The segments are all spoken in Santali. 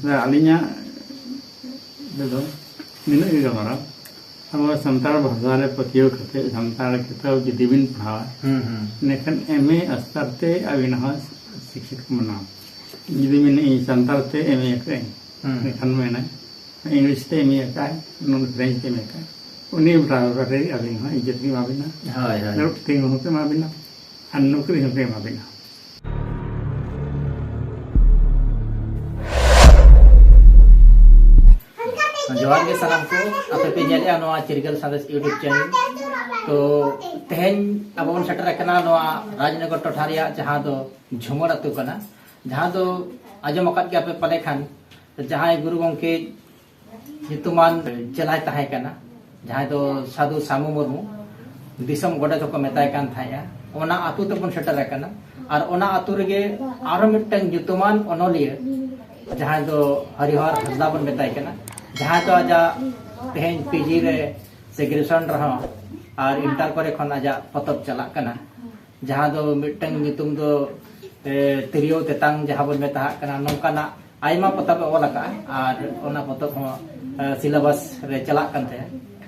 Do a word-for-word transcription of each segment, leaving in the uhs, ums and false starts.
ᱟᱹᱞᱤᱧᱟᱜ ᱛᱮᱫᱚ ᱱᱤᱱᱟᱹᱜ ᱜᱮ ᱜᱟᱞᱢᱟᱨᱟᱣ᱾ ᱟᱵᱚ ᱥᱟᱱᱛᱟᱲ ᱵᱷᱟᱥᱟ ᱨᱮ ᱯᱟᱹᱛᱭᱟᱹᱣ ᱠᱟᱛᱮ ᱥᱟᱱᱛᱟᱲ ᱠᱤᱛᱟᱹᱵ ᱡᱩᱫᱤ ᱵᱤᱱ ᱯᱟᱲᱦᱟᱣᱟ, ᱦᱩᱸ, ᱦᱩᱸ᱾ ᱤᱱᱟᱹᱠᱷᱟᱱ ᱮᱢ ᱮ ᱥᱛᱚᱨ ᱛᱮ ᱟᱹᱵᱤᱱ ᱦᱚᱸ ᱥᱤᱠᱠᱷᱤᱛ ᱠᱚ ᱢᱟᱱᱟᱣᱟ᱾ ᱡᱩᱫᱤ ᱢᱮᱱᱟ, "ᱤᱧ ᱥᱟᱱᱛᱟᱲ ᱛᱮ ᱮᱢ ᱮ ᱟᱠᱟᱫᱟᱹᱧ", ᱦᱩᱸ᱾ ᱮᱱᱠᱷᱟᱱ ᱢᱮᱱᱟᱭ, "ᱤᱝᱞᱤᱥ ᱛᱮ ᱮᱢ ᱮ ᱟᱠᱟᱫ, ᱱᱚᱰᱮ ᱯᱷᱨᱮᱧᱪ ᱛᱮ ᱮᱢ ᱮ ᱟᱠᱟᱫ", ᱩᱱᱤ ᱵᱟᱨᱟᱵᱟᱨ ᱨᱮ ᱟᱹᱵᱤᱱ ᱦᱚᱸ ᱤᱡᱽᱡᱚᱛ ᱞᱤᱧ ᱮᱢᱟ ᱵᱤᱱᱟ᱾ ᱦᱳᱭ, ᱦᱳᱭ᱾ ᱫᱩᱲᱩᱵ ᱛᱤᱸᱜᱩ ᱦᱚᱸᱯᱮ ᱮᱢᱟ ᱵᱤᱱᱟ᱾ ᱟᱨ ᱱᱚᱠᱨᱤ ᱦᱚᱸᱯᱮ ᱮᱢᱟ ᱵᱤᱱᱟ᱾ ᱡᱚᱦᱟᱨ ᱜᱮ ᱥᱟᱱᱟᱢ ᱠᱚ, ᱟᱯᱮ ᱯᱮ ᱧᱮᱞᱮᱜᱼᱟ ᱱᱚᱣᱟ ᱪᱤᱨᱜᱟᱹᱞ ᱥᱟᱸᱫᱮᱥ YouTube channel᱾ ᱛᱚ, ᱛᱮᱦᱮᱧ ᱟᱵᱚ ᱵᱚᱱ ᱥᱮᱴᱮᱨ ᱟᱠᱟᱱᱟ ᱱᱚᱣᱟ ᱨᱟᱡᱽᱱᱚᱜᱚᱨ ᱴᱚᱴᱷᱟ ᱨᱮᱭᱟᱜ, ᱡᱟᱦᱟᱸ ᱫᱚ ᱡᱷᱩᱢᱟᱹᱲ ᱟᱹᱛᱩ ᱠᱟᱱᱟ, ᱡᱟᱦᱟᱸ ᱫᱚ ᱟᱸᱡᱚᱢ ᱟᱠᱟᱫ ᱜᱮᱭᱟ ᱯᱮ ᱯᱟᱞᱮ ᱠᱷᱟᱱ, ᱡᱟᱦᱟᱸᱭ ᱜᱩᱨᱩ ᱜᱚᱢᱠᱮ ᱧᱩᱛᱩᱢᱟᱱ ᱪᱮᱞᱟᱭ ᱛᱟᱦᱮᱸ ᱠᱟᱱᱟ, ᱡᱟᱦᱟᱸᱭ ᱫᱚ ᱥᱟᱹᱫᱷᱩ ᱥᱟᱢᱩ ᱢᱩᱨᱢᱩ, ᱫᱤᱥᱚᱢ ᱜᱚᱰᱮᱛ ᱦᱚᱸᱠᱚ ᱢᱮᱛᱟᱭ ᱠᱟᱱ ᱛᱟᱦᱮᱸᱫᱼᱟ᱾ ᱚᱱᱟ ᱟᱹᱛᱩ ᱛᱮᱵᱚᱱ ᱥᱮᱴᱮᱨ ᱟᱠᱟᱱᱟ᱾ ᱟᱨ ᱚᱱᱟ ᱟᱹᱛᱩ ᱨᱮᱜᱮ ᱟᱨᱚ ᱢᱤᱫᱴᱟᱝ ᱧᱩᱛᱩᱢᱟᱱ ᱚᱱᱚᱞᱤᱭᱟᱹ, ᱡᱟᱦᱟᱸᱭ ᱫᱚ ᱦᱚᱨᱤᱦᱚᱨ ᱦᱟᱸᱥᱫᱟ ᱵᱚᱱ ᱢᱮᱛᱟᱭ ᱠᱟᱱᱟ, ᱡᱟᱦᱟᱸᱭ ᱫᱚ ᱟᱡᱟᱜ ᱛᱮᱦᱮᱧ PG ᱨᱮ ᱥᱮ graduation ᱨᱮᱦᱚᱸ ᱟᱨ ᱤᱱᱴᱟᱨ ᱠᱚᱨᱮ ᱠᱷᱚᱱ ᱟᱡᱟᱜ ᱯᱚᱛᱚᱵ ᱪᱟᱞᱟᱜ ᱠᱟᱱᱟ, ᱡᱟᱦᱟᱸ ᱫᱚ ᱢᱤᱫᱴᱟᱝ ᱧᱩᱛᱩᱢ ᱫᱚ, ᱮ, ᱛᱤᱨᱭᱳ ᱛᱮᱛᱟᱝ ᱡᱟᱦᱟᱸ ᱵᱚᱱ ᱢᱮᱛᱟᱜ ᱠᱟᱱᱟ, ᱱᱚᱝᱠᱟᱱᱟᱜ ᱟᱭᱢᱟ ᱯᱚᱛᱚᱵ ᱮ ᱚᱞ ᱟᱠᱟᱫᱼᱟ᱾ ᱟᱨ ᱚᱱᱟ ᱯᱚᱛᱚᱵ ᱦᱚᱸ, ᱮ, syllabus ᱨᱮ ᱪᱟᱞᱟᱜ ᱠᱟᱱ ᱛᱟᱭᱟ᱾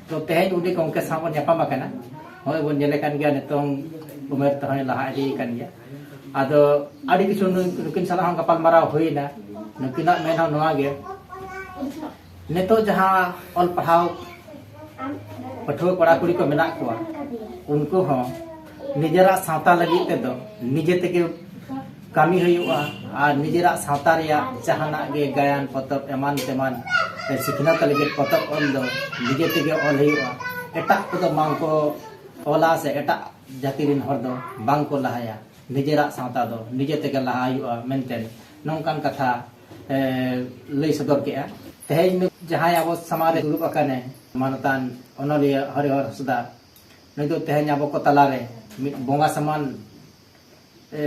ᱛᱚ, ᱛᱮᱦᱮᱧ ᱩᱱᱤ ᱜᱚᱢᱠᱮ ᱥᱟᱶ ᱵᱚᱱ ᱧᱟᱯᱟᱢ ᱟᱠᱟᱱᱟ᱾ ᱦᱚᱸᱜᱼᱚᱭ ᱵᱚᱱ ᱧᱮᱞᱮ ᱠᱟᱱ ᱜᱮᱭᱟ, ᱱᱤᱛᱚᱝ ᱩᱢᱮᱨ ᱛᱮᱦᱚᱸᱭ ᱞᱟᱦᱟ ᱤᱫᱤ ᱟᱠᱟᱱ ᱜᱮᱭᱟ᱾ ᱟᱫᱚ ᱟᱹᱰᱤ ᱠᱤᱪᱷᱩ ᱱᱩᱭ, ᱱᱩᱠᱤᱱ ᱥᱟᱞᱟᱜ ᱦᱚᱸ ᱜᱟᱯᱟᱞ ᱢᱟᱨᱟᱣ ᱦᱩᱭᱱᱟ᱾ ᱱᱩᱠᱤᱱᱟᱜ ᱢᱮᱱ ᱦᱚᱸ ᱱᱚᱣᱟ ᱜᱮ, ᱱᱤᱛᱚᱜ ᱡᱟᱦᱟᱸ ᱚᱞ ᱯᱟᱲᱦᱟᱣ ᱯᱟᱹᱴᱷᱩᱣᱟᱹ ᱠᱚᱲᱟ ᱠᱩᱲᱤ ᱠᱚ ᱢᱮᱱᱟᱜ ᱠᱚᱣᱟ, ᱩᱱᱠᱩ ᱦᱚᱸ ᱱᱤᱡᱮᱨᱟᱜ ᱥᱟᱶᱛᱟ ᱞᱟᱹᱜᱤᱫ ᱛᱮᱫᱚ ᱱᱤᱡᱮ ᱛᱮᱜᱮ ᱠᱟᱹᱢᱤ ᱦᱩᱭᱩᱜᱼᱟ᱾ ᱟᱨ ᱱᱤᱡᱮᱨᱟᱜ ᱥᱟᱶᱛᱟ ᱨᱮᱭᱟᱜ ᱡᱟᱦᱟᱱᱟᱜ ᱜᱮ ᱜᱟᱭᱟᱱ ᱯᱚᱛᱚᱵ ᱮᱢᱟᱱ ᱛᱮᱢᱟᱱ ᱥᱤᱠᱷᱱᱟᱹᱛ ᱞᱟᱹᱜᱤᱫ ᱯᱚᱛᱚᱵ ᱚᱞ ᱫᱚ ᱱᱤᱡᱮ ᱛᱮᱜᱮ ᱚᱞ ᱦᱩᱭᱩᱜᱼᱟ᱾ ᱮᱴᱟᱜ ᱠᱚᱫᱚ ᱵᱟᱝ ᱠᱚ ᱚᱞᱟ ᱥᱮ ᱮᱴᱟᱜ ᱡᱟᱹᱛᱤ ᱨᱮᱱ ᱦᱚᱲ ᱫᱚ ᱵᱟᱝ ᱠᱚ ᱞᱟᱦᱟᱭᱟ᱾ ᱱᱤᱡᱮᱨᱟᱜ ᱥᱟᱶᱛᱟ ᱫᱚ ᱱᱤᱡᱮ ᱛᱮᱜᱮ ᱞᱟᱦᱟ ᱦᱩᱭᱩᱜᱼᱟ ᱢᱮᱱᱛᱮ ᱱᱚᱝᱠᱟᱱ ᱠᱟᱛᱷᱟ, ᱮ, ᱞᱟᱹᱭ ᱥᱚᱫᱚᱨ ᱠᱮᱜᱼᱟ᱾ ᱛᱮᱦᱮᱧ ᱱᱩᱭ ᱡᱟᱦᱟᱸᱭ ᱟᱵᱚ ᱥᱟᱢᱟᱝ ᱨᱮ ᱫᱩᱲᱩᱵ ᱟᱠᱟᱱᱟᱭ, ᱢᱟᱱᱚᱛᱟᱱ ᱚᱱᱚᱞᱤᱭᱟᱹ ᱦᱚᱨᱤᱦᱚᱨ ᱦᱟᱸᱥᱫᱟ, ᱱᱩᱭ ᱫᱚ ᱛᱮᱦᱮᱧ ᱟᱵᱚ ᱠᱚ ᱛᱟᱞᱟᱨᱮ ᱢᱤᱫ ᱵᱚᱸᱜᱟ ᱥᱚᱢᱟᱱ, ᱮ,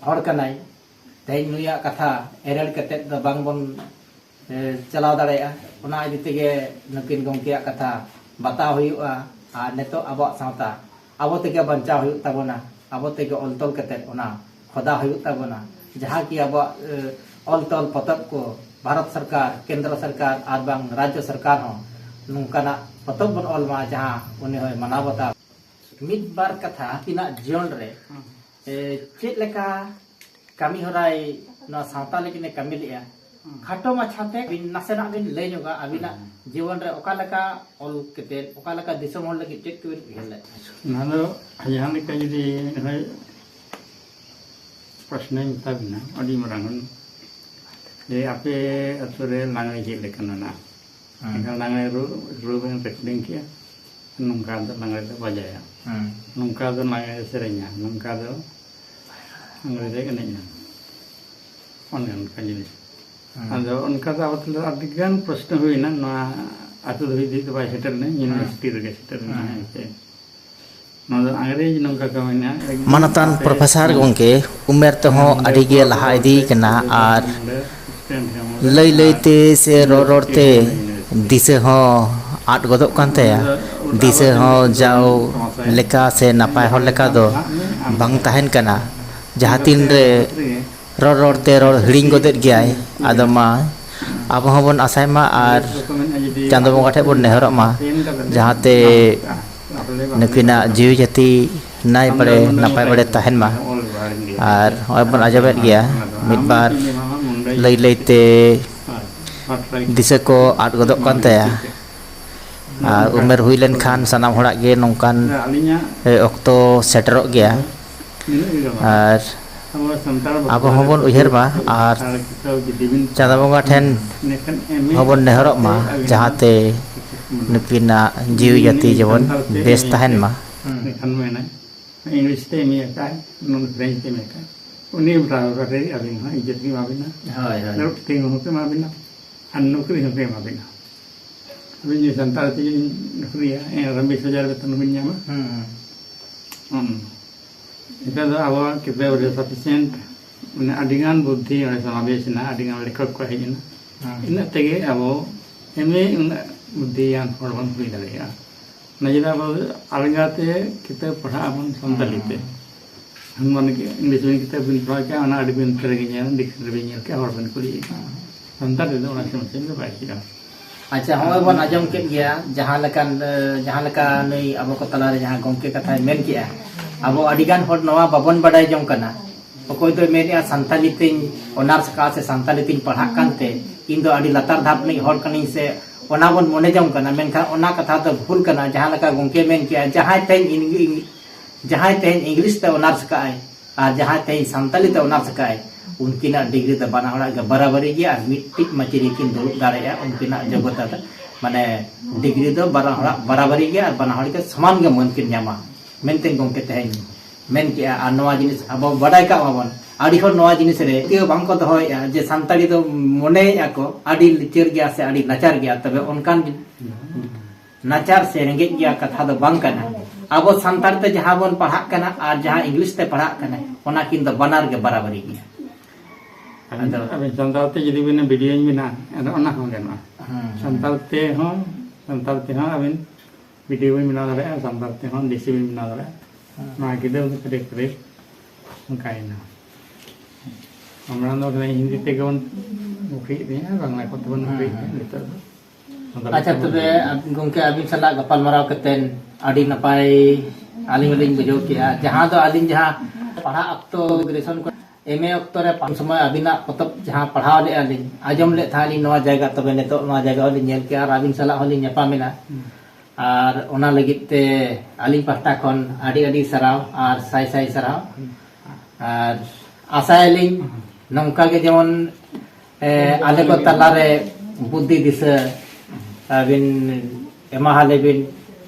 ᱦᱚᱲ ᱠᱟᱱᱟᱭ᱾ ᱛᱮᱦᱮᱧ ᱱᱩᱭᱟᱜ ᱠᱟᱛᱷᱟ ᱮᱨᱮᱲ ᱠᱟᱛᱮᱫ ᱫᱚ ᱵᱟᱝᱵᱚᱱ, ᱮ, ᱪᱟᱞᱟᱣ ᱫᱟᱲᱮᱭᱟᱜᱼᱟ᱾ ᱚᱱᱟ ᱤᱫᱤ ᱛᱮᱜᱮ ᱱᱩᱠᱤᱱ ᱜᱚᱢᱠᱮᱭᱟᱜ ᱠᱟᱛᱷᱟ ᱵᱟᱛᱟᱣ ᱦᱩᱭᱩᱜᱼᱟ᱾ ᱟᱨ ᱱᱤᱛᱚᱜ ᱟᱵᱚᱣᱟᱜ ᱥᱟᱶᱛᱟ ᱟᱵᱚ ᱛᱮᱜᱮ ᱵᱟᱧᱪᱟᱣ ᱦᱩᱭᱩᱜ ᱛᱟᱵᱚᱱᱟ, ᱟᱵᱚ ᱛᱮᱜᱮ ᱚᱞ ᱛᱚᱞ ᱠᱟᱛᱮᱫ ᱚᱱᱟ ᱠᱷᱚᱫᱟ ᱦᱩᱭᱩᱜ ᱛᱟᱵᱚᱱᱟ᱾ ᱡᱟᱦᱟᱸ ᱠᱤ ᱟᱵᱚᱣᱟᱜ, ᱮ, ᱚᱞ ᱛᱚᱞ ᱯᱚᱛᱚᱵ ᱠᱚ ᱵᱷᱟᱨᱚᱛ ᱥᱚᱨᱠᱟᱨ, ᱠᱮᱱᱫᱨᱚ ᱥᱚᱨᱠᱟᱨ ᱟᱨ ᱵᱟᱝ ᱨᱟᱡᱽᱡᱚ ᱥᱚᱨᱠᱟᱨ ᱦᱚᱸ ᱱᱚᱝᱠᱟᱱᱟᱜ ᱯᱚᱛᱚᱵ ᱵᱚᱱ ᱚᱞ ᱢᱟ, ᱡᱟᱦᱟᱸ ᱩᱱᱤ ᱦᱚᱸᱭ ᱢᱟᱱᱟᱣ ᱵᱟᱛᱟᱣ᱾ ᱢᱤᱫ ᱵᱟᱨ ᱠᱟᱛᱷᱟ ᱟᱹᱠᱤᱱᱟᱜ ᱡᱤᱭᱚᱱ ᱨᱮ, ᱦᱩᱸ᱾ ᱮ, ᱪᱮᱫ ᱞᱮᱠᱟ ᱠᱟᱹᱢᱤ ᱦᱚᱨᱟᱭ ᱱᱚᱣᱟ ᱥᱟᱶᱛᱟ ᱞᱟᱹᱜᱤᱫ ᱮ ᱠᱟᱹᱢᱤ ᱞᱮᱜᱼᱟ? ᱦᱩᱸ᱾ ᱠᱷᱟᱴᱚ ᱢᱟᱪᱷᱟᱛᱮ ᱵᱤᱱ, ᱱᱟᱥᱮᱱᱟᱜ ᱵᱤᱱ ᱞᱟᱹᱭ ᱧᱚᱜᱟ ᱟᱹᱵᱤᱱᱟᱜ ᱦᱩᱸ᱾ ᱡᱤᱭᱚᱱ ᱨᱮ ᱚᱠᱟ ᱞᱮᱠᱟ ᱚᱞ ᱠᱟᱛᱮᱫ, ᱚᱠᱟ ᱞᱮᱠᱟ ᱫᱤᱥᱚᱢ ᱦᱚᱲ ᱞᱟᱹᱜᱤᱫ ᱪᱮᱫ ᱠᱚᱵᱤᱱ ᱩᱭᱦᱟᱹᱨ ᱞᱮᱫ? ᱱᱚᱣᱟ ᱫᱚ ᱡᱟᱦᱟᱸ ᱞᱮᱠᱟ ᱡᱩᱫᱤ ᱱᱚᱜᱼᱚᱭ ᱯᱨᱚᱥᱱᱚᱧ ᱢᱮᱛᱟ ᱵᱤᱱᱟ, ᱟᱹᱰᱤ ᱢᱟᱨᱟᱝ ᱦᱚᱸ᱾ ᱡᱮ ᱟᱯᱮ ᱟᱹᱛᱩ ᱨᱮ ᱞᱟᱜᱽᱬᱮ ᱪᱮᱫ ᱞᱮᱠᱟ ᱢᱮᱱᱟᱜᱼᱟ? ᱦᱮᱸ᱾ ᱮᱱᱠᱷᱟᱱ ᱞᱟᱜᱽᱬᱮ ᱨᱩ, ᱨᱩ ᱵᱮᱱ ᱨᱮᱠᱚᱨᱰᱤᱝ ᱠᱮᱜᱼᱟ, ᱱᱚᱝᱠᱟ ᱫᱚ ᱞᱟᱜᱽᱬᱮ ᱫᱚ ᱵᱟᱡᱟᱭᱟ, ᱦᱮᱸ᱾ ᱱᱚᱝᱠᱟ ᱫᱚ ᱞᱟᱜᱽᱬᱮ ᱥᱮᱨᱮᱧᱟ, ᱱᱚᱝᱠᱟ ᱫᱚ ᱞᱟᱜᱽᱬᱮ ᱫᱚ ᱮᱱᱮᱡᱼᱟ, ᱚᱱᱮ ᱚᱱᱠᱟ ᱡᱤᱱᱤᱥ᱾ ᱦᱮᱸ᱾ ᱟᱫᱚ ᱚᱱᱠᱟ ᱫᱚ ᱟᱵᱚ ᱴᱷᱮᱱ ᱫᱚ ᱟᱹᱰᱤ ᱜᱟᱱ ᱯᱨᱚᱥᱱᱚ ᱦᱩᱭᱱᱟ, ᱱᱚᱣᱟ ᱟᱹᱛᱩ ᱫᱷᱟᱹᱵᱤᱡ ᱫᱚ ᱵᱟᱭ ᱥᱮᱴᱮᱨ ᱞᱮᱱᱟ, ᱦᱮᱸ᱾ ᱤᱭᱩᱱᱤᱵᱷᱟᱨᱥᱤᱴᱤ ᱨᱮᱜᱮ ᱥᱮᱴᱮᱨ ᱞᱮᱱᱟ, ᱦᱮᱸ᱾ ᱦᱮᱸ ᱥᱮ᱾ ᱱᱚᱣᱟ ᱫᱚ ᱟᱝᱨᱮᱡᱽ ᱱᱚᱝᱠᱟ ᱠᱚ ᱢᱮᱱᱟ, ᱮᱠᱫᱚᱢ ᱢᱟᱱᱚᱛᱟᱱ ᱟᱯᱮ ᱯᱨᱚᱯᱷᱮᱥᱟᱨ ᱦᱮᱸ᱾ ᱜᱚᱢᱠᱮ, ᱩᱢᱮᱨ ᱛᱮᱦᱚᱸ ᱦᱮᱸ, ᱟᱹᱰᱤ ᱜᱮ ᱞᱟᱦᱟ ᱤᱫᱤ ᱠᱟᱱᱟ ᱟᱨ ᱞᱟᱹᱭ ᱞᱟᱹᱭᱛᱮ ᱥᱮ ᱨᱚᱲ ᱨᱚᱲᱛᱮ ᱫᱤᱥᱟᱹ ᱦᱚᱸ ᱟᱫ ᱜᱚᱫᱚᱜ ᱠᱟᱱ ᱛᱟᱭᱟ᱾ ᱫᱤᱥᱟᱹ ᱦᱚᱸ ᱡᱟᱣ ᱞᱮᱠᱟ ᱥᱮ ᱱᱟᱯᱟᱭ ᱦᱚᱲ ᱞᱮᱠᱟ ᱫᱚ ᱵᱟᱝ ᱛᱟᱦᱮᱱ ᱠᱟᱱᱟ᱾ ᱡᱟᱦᱟᱸ ᱛᱤᱱ ᱨᱮ ᱨᱚᱲ ᱨᱚᱲᱛᱮ ᱨᱚᱲ ᱦᱤᱲᱤᱧ ᱜᱚᱫᱮᱫ ᱜᱮᱭᱟᱭ᱾ ᱟᱫᱚ ᱢᱟ, ᱟᱵᱚ ᱦᱚᱸᱵᱚᱱ ᱟᱥᱟᱭ ᱢᱟ ᱟᱨ ᱪᱟᱸᱫᱚ ᱵᱚᱸᱜᱟ ᱴᱷᱮᱱ ᱵᱚᱱ ᱱᱮᱦᱚᱨᱚᱜ ᱢᱟ, ᱡᱟᱦᱟᱸᱛᱮ ᱱᱩᱠᱤᱱᱟᱜ ᱡᱤᱣᱤ ᱡᱟᱹᱛᱤ ᱱᱟᱭ ᱵᱟᱲᱮ ᱱᱟᱯᱟᱭ ᱵᱟᱲᱮ ᱛᱟᱦᱮᱱ ᱢᱟ᱾ ᱟᱨ ᱱᱚᱜᱼᱚᱭ ᱵᱚᱱ ᱟᱸᱡᱚᱢᱮᱫ ᱜᱮᱭᱟ, ᱢᱤᱫ ᱵᱟᱨ ᱞᱟᱹᱭ ᱞᱟᱹᱭᱛᱮ ᱫᱤᱥᱟᱹ ᱠᱚ ᱟᱫ ᱜᱚᱫᱚᱜ ᱠᱟᱱ ᱛᱟᱭᱟ᱾ ᱟᱨ ᱩᱢᱮᱨ ᱦᱩᱭ ᱞᱮᱱᱠᱷᱟᱱ ᱥᱟᱱᱟᱢ ᱦᱚᱲᱟᱜ ᱜᱮ ᱱᱚᱝᱠᱟᱱ, ᱮ, ᱚᱠᱛᱚ ᱥᱮᱴᱮᱨᱚᱜ ᱜᱮᱭᱟ᱾ ᱟᱨ ᱟᱵᱚ ᱦᱚᱸᱵᱚᱱ ᱩᱭᱦᱟᱹᱨ ᱢᱟ ᱟᱨ ᱪᱟᱸᱫᱚ ᱵᱚᱸᱜᱟ ᱴᱷᱮᱱ ᱦᱚᱸᱵᱚᱱ ᱱᱮᱦᱚᱨᱚᱜ ᱢᱟ, ᱡᱟᱦᱟᱸᱛᱮ ᱱᱩᱠᱤᱱᱟᱜ ᱡᱤᱣᱤ ᱡᱟᱹᱛᱤ ᱡᱮᱢᱚᱱ ᱵᱮᱥ ᱛᱟᱦᱮᱱ ᱢᱟ᱾ ᱦᱩᱸ᱾ ᱮᱱᱠᱷᱟᱱ ᱢᱮᱱᱟᱭ, ᱤᱝᱞᱤᱥ ᱛᱮ ᱮᱢ ᱟᱠᱟᱫ, ᱱᱚᱰᱮ ᱯᱷᱨᱮᱧᱪ ᱛᱮ ᱮᱢ ᱟᱠᱟᱫ, ᱩᱱᱤ ᱰᱨᱟᱭᱵᱷᱟᱨ ᱨᱮ ᱟᱹᱵᱤᱱ ᱦᱚᱸ ᱤᱡᱽᱡᱚᱛ ᱜᱮ ᱮᱢᱟ ᱵᱤᱱᱟ, ᱦᱳᱭ, ᱦᱳᱭ᱾ ᱫᱩᱲᱩᱵ ᱛᱤᱸᱜᱩ ᱦᱚᱸᱠᱚ ᱮᱢᱟ ᱵᱤᱱᱟ, ᱟᱨ ᱱᱚᱠᱨᱤ ᱦᱚᱸᱠᱚ ᱮᱢᱟ ᱵᱤᱱᱟ᱾ ᱟᱹᱵᱤᱱ ᱡᱩᱫᱤ ᱥᱟᱱᱛᱟᱲ ᱛᱮᱵᱤᱱ ᱱᱚᱠᱨᱤᱭᱟ, ᱮᱱᱨᱮᱦᱚᱸ ᱵᱤᱥ ᱦᱟᱡᱟᱨ ᱵᱮᱛᱚᱱ ᱵᱤᱱ ᱧᱟᱢᱟ᱾ ᱦᱩᱸ, ᱦᱩᱸ᱾ ᱦᱩᱸ᱾ ᱱᱤᱛᱚᱜ ᱫᱚ ᱟᱵᱚᱣᱟᱜ ᱠᱤᱛᱟᱹᱵ ᱨᱮ sufficient, ᱢᱟᱱᱮ, ᱟᱹᱰᱤᱜᱟᱱ ᱵᱩᱫᱽᱫᱷᱤ ᱚᱸᱰᱮ ᱥᱚᱢᱟᱵᱮᱥ ᱮᱱᱟ, ᱟᱹᱰᱤᱜᱟᱱ ᱞᱮᱠᱷᱚᱠ ᱠᱚ ᱦᱮᱡ ᱮᱱᱟ᱾ ᱦᱩᱸ᱾ ᱤᱱᱟᱹᱜ ᱛᱮᱜᱮ ᱟᱵᱚ ᱮᱢ ᱮ ᱩᱱᱟᱹᱜ ᱵᱩᱫᱽᱫᱷᱤᱭᱟᱱ ᱦᱚᱲ ᱵᱚᱱ ᱦᱩᱭ ᱫᱟᱲᱮᱭᱟᱜᱼᱟ᱾ ᱚᱱᱟ ᱡᱩᱫᱤ ᱟᱵᱚ ᱟᱞᱜᱟᱛᱮ ᱠᱤᱛᱟᱹᱵ ᱯᱟᱲᱦᱟᱜ ᱟᱵᱚᱱ ᱥᱟᱱᱛᱟᱲᱤ ᱛᱮ, ᱦᱩᱸ᱾ ᱢᱟᱱᱮ ᱤᱝᱞᱤᱥ ᱵᱤᱱ ᱠᱤᱛᱟᱹᱵ ᱵᱤᱱ ᱯᱟᱲᱦᱟᱣ ᱠᱮᱜᱼᱟ, ᱚᱱᱟ ᱟᱹᱰᱤ ᱵᱤᱱ ᱯᱮᱨᱮᱡ ᱧᱮᱞ, ᱰᱤᱠᱥᱱᱟᱨᱤ ᱵᱤᱱ ᱧᱮᱞ ᱠᱮᱜᱼᱟ, ᱦᱚᱲ ᱵᱤᱱ ᱠᱩᱞᱤᱭᱮ ᱠᱟᱱᱟ᱾ ᱥᱟᱱᱛᱟᱲ ᱛᱮᱫᱚ ᱚᱱᱟ ᱥᱚᱢᱚᱥᱥᱟ ᱫᱚ ᱵᱟᱭ ᱦᱩᱭᱩᱜᱼᱟ᱾ ᱟᱪᱪᱷᱟ, ᱦᱚᱸᱜᱼᱚᱭ ᱵᱚᱱ ᱟᱸᱡᱚᱢ ᱠᱮᱫ ᱜᱮᱭᱟ, ᱡᱟᱦᱟᱸ ᱞᱮᱠᱟ, ᱮ, ᱡᱟᱦᱟᱸ ᱞᱮᱠᱟ ᱱᱩᱭ ᱟᱵᱚ ᱠᱚ ᱛᱟᱞᱟᱨᱮ ᱡᱟᱦᱟᱸ ᱜᱚᱢᱠᱮ ᱠᱟᱛᱷᱟᱭ ᱢᱮᱱ ᱠᱮᱜᱼᱟ, ᱟᱵᱚ ᱟᱹᱰᱤᱜᱟᱱ ᱦᱚᱲ ᱱᱚᱣᱟ ᱵᱟᱵᱚᱱ ᱵᱟᱰᱟᱭ ᱡᱚᱝ ᱠᱟᱱᱟ᱾ ᱚᱠᱚᱭ ᱫᱚᱭ ᱢᱮᱱᱮᱜᱼᱟ, "ᱥᱟᱱᱛᱟᱞᱤ ᱛᱤᱧ ᱚᱱᱟᱨᱥ ᱠᱟᱜᱼᱟ ᱥᱮ ᱥᱟᱱᱛᱟᱞᱤ ᱛᱤᱧ ᱯᱟᱲᱦᱟᱜ ᱠᱟᱱᱛᱮ ᱤᱧ ᱫᱚ ᱟᱹᱰᱤ ᱞᱟᱛᱟᱨ ᱫᱷᱟᱯ ᱨᱤᱱᱤᱡ ᱦᱚᱲ ᱠᱟᱹᱱᱟᱹᱧ", ᱥᱮ ᱚᱱᱟ ᱵᱚᱱ ᱢᱚᱱᱮ ᱡᱚᱝ ᱠᱟᱱᱟ᱾ ᱢᱮᱱᱠᱷᱟᱱ ᱚᱱᱟ ᱠᱟᱛᱷᱟ ᱫᱚ ᱵᱷᱩᱞ ᱠᱟᱱᱟ᱾ ᱡᱟᱦᱟᱸ ᱞᱮᱠᱟ ᱜᱚᱢᱠᱮ ᱢᱮᱱ ᱠᱮᱜᱼᱟ, ᱡᱟᱦᱟᱸᱭ ᱛᱮᱦᱮᱧ ᱤᱝ-, ᱤᱝ-, ᱡᱟᱦᱟᱸᱭ ᱛᱮᱦᱮᱧ ᱤᱝᱞᱤᱥ ᱛᱮ ᱚᱱᱟᱨᱥ ᱠᱟᱜᱼᱟᱭ ᱟᱨ ᱡᱟᱦᱟᱸᱭ ᱛᱮᱦᱮᱧ ᱥᱟᱱᱛᱟᱞᱤ ᱛᱮ ᱚᱱᱟᱨᱥ ᱠᱟᱜᱼᱟᱭ, ᱩᱱᱠᱤᱱᱟᱜ ᱰᱤᱜᱽᱨᱤ ᱫᱚ ᱵᱟᱱᱟ ᱦᱚᱲᱟᱜ ᱜᱮ ᱵᱟᱨᱟᱵᱟᱨᱤ ᱜᱮᱭᱟ ᱟᱨ ᱢᱤᱫᱴᱤᱡ ᱢᱟᱹᱪᱤ ᱨᱮᱠᱤᱱ ᱫᱩᱲᱩᱵ ᱫᱟᱲᱮᱭᱟᱜᱼᱟ᱾ ᱩᱱᱠᱤᱱᱟᱜ ᱡᱳᱜᱽᱜᱚᱛᱟ ᱫᱚ, ᱢᱟᱱᱮ, ᱰᱤᱜᱽᱨᱤ ᱫᱚ ᱵᱟᱱᱟ ᱦᱚᱲᱟᱜ ᱵᱟᱨᱟᱵᱟᱨᱤ ᱜᱮᱭᱟ ᱟᱨ ᱵᱟᱱᱟ ᱦᱚᱲ ᱜᱮ ᱥᱚᱢᱟᱱ ᱜᱮ ᱢᱟᱹᱱ ᱠᱤᱱ ᱧᱟᱢᱟ ᱢᱮᱱᱛᱮ ᱜᱚᱢᱠᱮ ᱛᱮᱦᱮᱧ ᱢᱮᱱ ᱠᱮᱜᱼᱟ᱾ ᱟᱨ ᱱᱚᱣᱟ ᱡᱤᱱᱤᱥ ᱟᱵᱚ ᱵᱟᱰᱟᱭ ᱠᱟᱜ ᱢᱟᱵᱚᱱ, ᱟᱹᱰᱤ ᱦᱚᱲ ᱱᱚᱣᱟ ᱡᱤᱱᱤᱥ ᱨᱮ ᱯᱟᱹᱛᱭᱟᱹᱣ ᱵᱟᱝ ᱠᱚ ᱫᱚᱦᱚᱭᱮᱫᱼᱟ ᱡᱮ ᱥᱟᱱᱛᱟᱲᱤ ᱫᱚ ᱢᱚᱱᱮᱭᱮᱫᱼᱟ ᱠᱚ ᱟᱹᱰᱤ ᱞᱤᱪᱟᱹᱲ ᱜᱮᱭᱟ ᱥᱮ ᱟᱹᱰᱤ ᱱᱟᱪᱟᱨ ᱜᱮᱭᱟ᱾ ᱛᱚᱵᱮ ᱚᱱᱠᱟᱱ ᱱᱟᱪᱟᱨ ᱥᱮ ᱨᱮᱸᱜᱮᱡ ᱜᱮᱭᱟ ᱠᱟᱛᱷᱟ ᱫᱚ ᱵᱟᱝ ᱠᱟᱱᱟ᱾ ᱟᱵᱚ ᱥᱟᱱᱛᱟᱲ ᱛᱮ ᱡᱟᱦᱟᱸ ᱵᱚᱱ ᱯᱟᱲᱦᱟᱜ ᱠᱟᱱᱟ ᱟᱨ ᱡᱟᱦᱟᱸ ᱤᱝᱞᱤᱥ ᱛᱮ ᱯᱟᱲᱦᱟᱜ ᱠᱟᱱᱟ, ᱚᱱᱟ ᱠᱤᱱ ᱫᱚ ᱵᱟᱱᱟᱨ ᱜᱮ ᱵᱟᱨᱟᱵᱟᱨᱤ ᱜᱮᱭᱟ᱾ ᱟᱵᱮᱱ, ᱟᱫᱚ ᱟᱵᱮᱱ ᱥᱟᱱᱛᱟᱲ ᱛᱮ ᱡᱩᱫᱤ ᱵᱮᱱ ᱵᱷᱤᱰᱤᱭᱳᱧ ᱵᱮᱱᱟᱣ, ᱟᱫᱚ ᱚᱱᱟ ᱦᱚᱸ ᱜᱟᱱᱚᱜᱼᱟ᱾ ᱦᱮᱸ᱾ ᱥᱟᱱᱛᱟᱲ ᱛᱮᱦᱚᱸ, ᱥᱟᱱᱛᱟᱲ ᱛᱮᱦᱚᱸ ᱟᱵᱮᱱ ᱵᱷᱤᱰᱤᱭᱳ ᱵᱮᱱ ᱵᱮᱱᱟᱣ ᱫᱟᱲᱮᱭᱟᱜᱼᱟ, ᱥᱟᱱᱛᱟᱲ ᱛᱮᱦᱚᱸ ᱰᱤᱥᱤ ᱵᱮᱱ ᱵᱮᱱᱟᱣ ᱫᱟᱲᱮᱭᱟᱜᱼᱟ᱾ ᱦᱮᱸ᱾ ᱱᱚᱣᱟ ᱜᱤᱫᱽᱨᱟᱹ ᱫᱚ ᱠᱟᱹᱴᱤᱡ ᱠᱟᱹᱴᱤᱡ ᱚᱱᱠᱟᱭᱮᱱᱟ᱾ ᱢᱟᱲᱟᱝ ᱫᱚ ᱠᱷᱟᱹᱞᱤ ᱦᱤᱱᱫᱤ ᱛᱮᱜᱮ ᱵᱚᱱ ᱜᱚᱯᱷᱤᱭᱮᱫ ᱛᱟᱦᱮᱸᱫ, ᱵᱟᱝᱞᱟ ᱠᱚᱛᱮ ᱵᱚᱱ ᱦᱮᱸ, ᱜᱚᱯᱷᱤᱭᱮᱫ ᱦᱮᱸ᱾ ᱛᱟᱦᱮᱸᱫ, ᱱᱤᱛᱚᱜ ᱫᱚ ᱥᱟᱱᱛᱟᱲᱤ ᱟᱪᱪᱷᱟ, ᱛᱮᱵᱚᱱ ᱛᱚᱵᱮ ᱜᱚᱯᱷᱤᱭᱮᱫᱟ᱾ ᱟᱵ-, ᱜᱚᱢᱠᱮ, ᱟᱹᱵᱤᱱ ᱥᱟᱞᱟᱜ ᱜᱟᱯᱟᱞᱢᱟᱨᱟᱣ ᱠᱟᱛᱮᱫ ᱟᱹᱰᱤ ᱱᱟᱯᱟᱭ ᱟᱹᱞᱤᱧ ᱦᱚᱸᱞᱤᱧ ᱵᱩᱡᱷᱟᱹᱣ ᱠᱮᱜᱼᱟ᱾ ᱡᱟᱦᱟᱸ ᱫᱚ ᱟᱹᱞᱤᱧ ᱡᱟᱦᱟᱸ ᱯᱟᱲᱦᱟᱜ ᱚᱠᱛᱚ, ᱜᱨᱮᱡᱩᱭᱮᱥᱚᱱ ᱠᱚ, ᱮᱢ ᱮ ᱚᱠᱛᱚ ᱨᱮ ᱯᱟᱲᱦᱟᱜ ᱥᱚᱢᱚᱭ ᱟᱹᱵᱤᱱᱟᱜ ᱯᱚᱛᱚᱵ ᱡᱟᱦᱟᱸ ᱯᱟᱲᱦᱟᱣ ᱞᱮᱜᱼᱟ ᱞᱤᱧ, ᱟᱸᱡᱚᱢ ᱞᱮᱫ ᱛᱟᱦᱮᱸᱫ ᱞᱤᱧ ᱱᱚᱣᱟ ᱡᱟᱭᱜᱟ, ᱛᱚᱵᱮ ᱱᱤᱛᱚᱜ ᱱᱚᱣᱟ ᱡᱟᱭᱜᱟ ᱦᱚᱸᱞᱤᱧ ᱧᱮᱞ ᱠᱮᱜᱼᱟ ᱟᱨ ᱟᱹᱵᱤᱱ ᱥᱟᱞᱟᱜ ᱦᱚᱸᱞᱤᱧ ᱧᱟᱯᱟᱢᱮᱱᱟ᱾ ᱦᱩᱸ᱾ ᱟᱨ ᱚᱱᱟ ᱞᱟᱹᱜᱤᱫ ᱛᱮ ᱟᱹᱞᱤᱧ ᱯᱟᱦᱴᱟ ᱠᱷᱚᱱ ᱟᱹᱰᱤ ᱟᱹᱰᱤ ᱥᱟᱨᱦᱟᱣ ᱟᱨ ᱥᱟᱭ ᱥᱟᱭ ᱥᱟᱨᱦᱟᱣ᱾ ᱦᱩᱸ᱾ ᱟᱨ ᱟᱥᱟᱭᱟᱞᱤᱧ ᱱᱚᱝᱠᱟ ᱜᱮ ᱡᱮᱢᱚᱱ, ᱮ, ᱟᱞᱮ ᱠᱚ ᱛᱟᱞᱟᱨᱮ ᱵᱩᱫᱽᱫᱷᱤ ᱫᱤᱥᱟᱹ ᱟᱹᱵᱤᱱ ᱮᱢᱟᱦᱟᱞᱮ ᱵᱤᱱ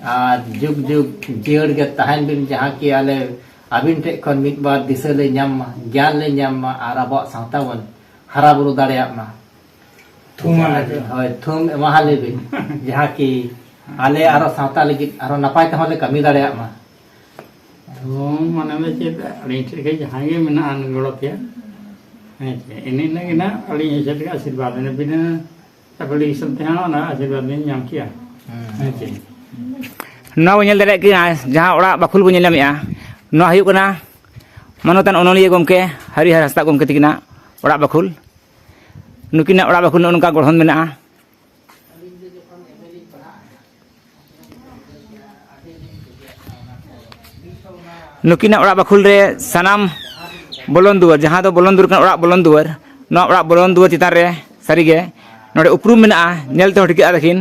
ᱟᱨ ᱡᱩᱜᱽ ᱡᱩᱜᱽ ᱡᱤᱭᱟᱹᱲ ᱜᱮ ᱛᱟᱦᱮᱱ ᱵᱤᱱ, ᱡᱟᱦᱟᱸ ᱠᱤ ᱟᱞᱮ ᱟᱹᱵᱤᱱ ᱴᱷᱮᱱ ᱠᱷᱚᱱ ᱢᱤᱫ ᱵᱟᱨ ᱫᱤᱥᱟᱹ ᱞᱮ ᱧᱟᱢ ᱢᱟ, ᱜᱮᱭᱟᱱ ᱞᱮ ᱧᱟᱢ ᱢᱟ ᱟᱨ ᱟᱵᱚᱣᱟᱜ ᱥᱟᱶᱛᱟ ᱵᱚᱱ ᱦᱟᱨᱟ ᱵᱩᱨᱩ ᱫᱟᱲᱮᱭᱟᱜ ᱢᱟ᱾ ᱛᱷᱩᱢ ᱟᱞᱮ ᱯᱮ᱾ ᱦᱳᱭ, ᱛᱷᱩᱢ ᱮᱢᱟᱦᱟᱞᱮ ᱵᱤᱱ, ᱡᱟᱦᱟᱸ ᱠᱤ ᱟᱞᱮ ᱟᱨᱚ ᱥᱟᱶᱛᱟ ᱞᱟᱹᱜᱤᱫ ᱟᱨᱚ ᱱᱟᱯᱟᱭ ᱛᱮᱦᱚᱸ ᱞᱮ ᱠᱟᱹᱢᱤ ᱫᱟᱲᱮᱭᱟᱜ ᱢᱟ᱾ ᱛᱷᱩᱢ ᱢᱟᱱᱮ ᱫᱚ ᱪᱮᱫ, ᱟᱹᱞᱤᱧ ᱴᱷᱮᱱ ᱜᱮ ᱡᱟᱦᱟᱸᱭ ᱜᱮ ᱢᱮᱱᱟᱜᱼᱟ ᱜᱚᱲᱚ ᱛᱮᱭᱟᱜ, ᱦᱮᱸ ᱪᱮ, ᱮᱱᱮ ᱤᱱᱟᱹ ᱜᱮ ᱱᱟᱜ ᱟᱹᱞᱤᱧ ᱦᱮᱡ ᱠᱟᱛᱮ ᱟᱥᱤᱨᱵᱟᱫᱽ ᱮᱱᱟ ᱵᱤᱱᱟᱹ ᱪᱟᱠᱚᱞᱤ ᱫᱤᱥᱚᱢ ᱛᱮᱦᱚᱸ ᱚᱱᱟ ᱟᱥᱤᱨᱵᱟᱫᱽ ᱞᱤᱧ ᱧᱟᱢ ᱠᱮᱜᱼᱟ᱾ ᱦᱮᱸ ᱪᱮ᱾ ᱱᱚᱣᱟ ᱵᱚᱱ ᱧᱮᱞ ᱫᱟᱲᱮᱭᱟᱜ ᱠᱟᱱᱟ, ᱡᱟᱦᱟᱸ ᱚᱲᱟᱜ ᱵᱟᱠᱷᱳᱞ ᱵᱚᱱ ᱧᱮᱞ ᱧᱟᱢᱮᱫᱼᱟ, ᱱᱚᱣᱟ ᱦᱩᱭᱩᱜ ᱠᱟᱱᱟ ᱢᱟᱱᱚᱛᱟᱱ ᱚᱱᱚᱞᱤᱭᱟᱹ ᱜᱚᱢᱠᱮ ᱦᱟᱹᱨᱤᱦᱟᱨ ᱦᱟᱸᱥᱫᱟᱜ ᱜᱚᱢᱠᱮ ᱛᱟᱹᱠᱤᱱᱟᱜ ᱚᱲᱟᱜ ᱵᱟᱠᱷᱳᱞ᱾ ᱱᱩᱠᱤᱱᱟᱜ ᱚᱲᱟᱜ ᱵᱟᱠᱷᱳᱞ ᱱᱚᱜᱼᱚ ᱱᱚᱝᱠᱟ ᱜᱚᱲᱦᱚᱱ ᱢᱮᱱᱟᱜᱼᱟ᱾ ᱱᱩᱠᱤᱱᱟᱜ ᱚᱲᱟᱜ ᱵᱟᱠᱷᱳᱞ ᱨᱮ ᱥᱟᱱᱟᱢ ᱵᱚᱞᱚᱱ ᱫᱩᱣᱟᱹᱨ, ᱡᱟᱦᱟᱸ ᱫᱚ ᱵᱚᱞᱚᱱ ᱫᱩᱣᱟᱹᱨ ᱠᱟᱱᱟ, ᱚᱲᱟᱜ ᱵᱚᱞᱚᱱ ᱫᱩᱣᱟᱹᱨ, ᱱᱚᱣᱟ ᱚᱲᱟᱜ ᱵᱚᱞᱚᱱ ᱫᱩᱣᱟᱹᱨ ᱪᱮᱛᱟᱱ ᱨᱮ ᱥᱟᱹᱨᱤᱜᱮ ᱱᱚᱰᱮ ᱩᱯᱨᱩᱢ ᱢᱮᱱᱟᱜᱼᱟ, ᱧᱮᱞ ᱛᱮᱦᱚᱸ ᱴᱷᱤᱠᱟᱹᱜᱼᱟ ᱛᱟᱹᱠᱤᱱ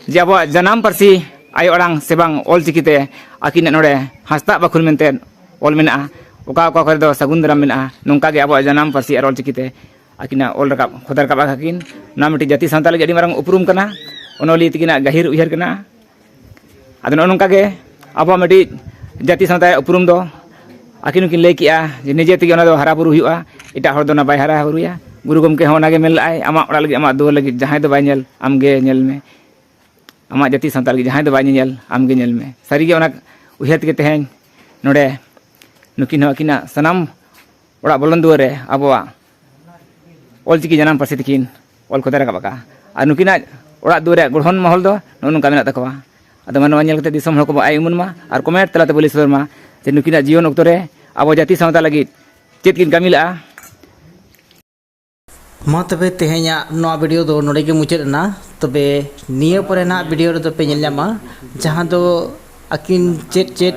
ᱡᱮ ᱟᱵᱚᱣᱟᱜ ᱡᱟᱱᱟᱢ ᱯᱟᱹᱨᱥᱤ ᱟᱭᱳ ᱟᱲᱟᱝ ᱥᱮ ᱵᱟᱝ ᱚᱞ ᱪᱤᱠᱤᱛᱮ ᱟᱹᱠᱤᱱᱟᱜ ᱱᱚᱰᱮ ᱦᱟᱸᱥᱫᱟᱜ ᱵᱟᱠᱷᱳᱞ ᱢᱮᱱᱛᱮ ᱚᱞ ᱢᱮᱱᱟᱜᱼᱟ᱾ ᱚᱠᱟ ᱚᱠᱟ ᱠᱚᱨᱮ ᱫᱚ ᱥᱟᱹᱜᱩᱱ ᱫᱟᱨᱟᱢ ᱢᱮᱱᱟᱜᱼᱟ᱾ ᱱᱚᱝᱠᱟ ᱜᱮ ᱟᱵᱚᱣᱟᱜ ᱡᱟᱱᱟᱢ ᱯᱟᱹᱨᱥᱤ ᱟᱨ ᱚᱞ ᱪᱤᱠᱤᱛᱮ ᱟᱹᱠᱤᱱᱟᱜ ᱚᱞ ᱨᱟᱠᱟᱵ, ᱠᱷᱚᱫᱟ ᱨᱟᱠᱟᱵ ᱟᱠᱟᱫ ᱠᱤᱱ᱾ ᱱᱚᱣᱟ ᱢᱤᱫᱴᱤᱡ ᱡᱟᱹᱛᱤ ᱥᱟᱶᱛᱟ ᱞᱟᱹᱜᱤᱫ ᱟᱹᱰᱤ ᱢᱟᱨᱟᱝ ᱩᱯᱨᱩᱢ ᱠᱟᱱᱟ, ᱚᱱᱚᱞᱤᱭᱟᱹ ᱛᱟᱹᱠᱤᱱᱟᱜ ᱜᱟᱹᱦᱤᱨ ᱩᱭᱦᱟᱹᱨ ᱠᱟᱱᱟ᱾ ᱟᱫᱚ ᱱᱚᱜᱼᱚ ᱱᱚᱝᱠᱟ ᱜᱮ ᱟᱵᱚᱣᱟᱜ ᱢᱤᱫᱴᱤᱡ ᱡᱟᱹᱛᱤ ᱥᱟᱶᱛᱟ ᱨᱮᱭᱟᱜ ᱩᱯᱨᱩᱢ ᱫᱚ ᱟᱹᱠᱤᱱ ᱦᱚᱸᱠᱤᱱ ᱞᱟᱹᱭ ᱠᱮᱜᱼᱟ ᱡᱮ ᱱᱤᱡᱮ ᱛᱮᱜᱮ ᱚᱱᱟ ᱫᱚ ᱦᱟᱨᱟ ᱵᱩᱨᱩ ᱦᱩᱭᱩᱜᱼᱟ, ᱮᱴᱟᱜ ᱦᱚᱲ ᱫᱚ ᱚᱱᱟ ᱵᱟᱭ ᱦᱟᱨᱟ ᱵᱩᱨᱩᱭᱟ᱾ ᱜᱩᱨᱩ ᱜᱚᱢᱠᱮ ᱦᱚᱸ ᱚᱱᱟᱜᱮ ᱢᱮᱱ ᱞᱮᱫᱼᱟᱭ, "ᱟᱢᱟᱜ ᱚᱲᱟᱜ ᱞᱟᱹᱜᱤᱫ, ᱟᱢᱟᱜ ᱫᱩᱣᱟᱹᱨ ᱞᱟᱹᱜᱤᱫ ᱡᱟᱦᱟᱸᱭ ᱫᱚ ᱵᱟᱭ ᱧᱮᱞ, ᱟᱢᱜᱮ ᱧᱮᱞ ᱢᱮ᱾ ᱟᱢᱟᱜ ᱡᱟᱹᱛᱤ ᱥᱟᱶᱛᱟ ᱞᱟᱹᱜᱤᱫ ᱡᱟᱦᱟᱸᱭ ᱫᱚ ᱵᱟᱭ ᱧᱮᱧᱮᱞ, ᱟᱢᱜᱮ ᱧᱮᱞ ᱢᱮ᱾" ᱥᱟᱹᱨᱤᱜᱮ ᱚᱱᱟ ᱩᱭᱦᱟᱹᱨ ᱛᱮᱜᱮ ᱛᱮᱦᱮᱧ ᱱᱚᱰᱮ ᱱᱩᱠᱤᱱ ᱦᱚᱸ ᱟᱹᱠᱤᱱᱟᱜ ᱥᱟᱱᱟᱢ ᱚᱲᱟᱜ ᱵᱚᱞᱚᱱ ᱫᱩᱣᱟᱹᱨ ᱨᱮ ᱟᱵᱚᱣᱟᱜ ᱚᱞᱪᱤᱠᱤ ᱡᱟᱱᱟᱢ ᱯᱟᱹᱨᱥᱤ ᱛᱮᱠᱤᱱ ᱚᱞ ᱠᱷᱚᱫᱟ ᱨᱟᱠᱟᱵ ᱟᱠᱟᱫᱼᱟ᱾ ᱟᱨ ᱱᱩᱠᱤᱱᱟᱜ ᱚᱲᱟᱜ ᱫᱩᱣᱟᱹᱨ ᱨᱮᱭᱟᱜ ᱜᱚᱲᱦᱚᱱ ᱢᱚᱦᱚᱞ ᱫᱚ ᱱᱚᱜᱼᱚ ᱱᱚᱝᱠᱟ ᱢᱮᱱᱟᱜ ᱛᱟᱠᱚᱣᱟ᱾ ᱟᱫᱚ ᱢᱟ ᱱᱚᱣᱟ ᱧᱮᱞ ᱠᱟᱛᱮ ᱫᱤᱥᱚᱢ ᱦᱚᱲ ᱠᱚᱵᱚ ᱟᱭ ᱩᱢᱟᱹᱱ ᱢᱟ ᱟᱨ comment ᱛᱟᱞᱟᱛᱮ ᱵᱚ ᱞᱟᱹᱭ ᱥᱚᱫᱚᱨ ᱢᱟ ᱡᱮ ᱱᱩᱠᱤᱱᱟᱜ ᱡᱤᱭᱚᱱ ᱚᱠᱛᱚ ᱨᱮ ᱟᱵᱚ ᱡᱟᱹᱛᱤ ᱥᱟᱶᱛᱟ ᱞᱟᱹᱜᱤᱫ ᱪᱮᱫ ᱠᱤᱱ ᱠᱟᱹᱢᱤ ᱞᱮᱫᱼᱟ᱾ ᱢᱟ ᱛᱚᱵᱮ ᱛᱮᱦᱮᱧᱟᱜ ᱱᱚᱣᱟ video ᱫᱚ ᱱᱚᱰᱮ ᱜᱮ ᱢᱩᱪᱟᱹᱫ ᱮᱱᱟ᱾ ᱛᱚᱵᱮ ᱱᱤᱭᱟᱹ ᱯᱚᱨᱮ ᱱᱟᱜ video ᱨᱮᱫᱚ ᱯᱮ ᱧᱮᱞ ᱧᱟᱢᱟ ᱡᱟᱦᱟᱸ ᱫᱚ ᱟᱹᱠᱤᱱ ᱪᱮᱫ ᱪᱮᱫ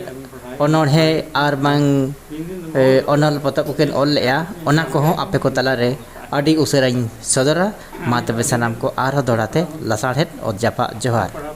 ᱚᱱᱚᱬᱦᱮ ᱟᱨ ᱵᱟᱝ, ᱮ, ᱚᱱᱚᱞ ᱯᱚᱛᱚᱵ ᱠᱚᱠᱤᱱ ᱚᱞ ᱞᱮᱜᱼᱟ, ᱚᱱᱟ ᱠᱚᱦᱚᱸ ᱟᱯᱮ ᱠᱚ ᱛᱟᱞᱟᱨᱮ ᱟᱹᱰᱤ ᱩᱥᱟᱹᱨᱟᱧ ᱥᱚᱫᱚᱨᱟ᱾ ᱢᱟ ᱛᱚᱵᱮ ᱥᱟᱱᱟᱢ ᱠᱚ ᱟᱨᱦᱚᱸ ᱫᱚᱦᱲᱟ ᱛᱮ ᱞᱟᱥᱟᱲᱦᱮᱫ ᱚᱛ ᱡᱟᱯᱟᱜ ᱡᱚᱦᱟᱨ᱾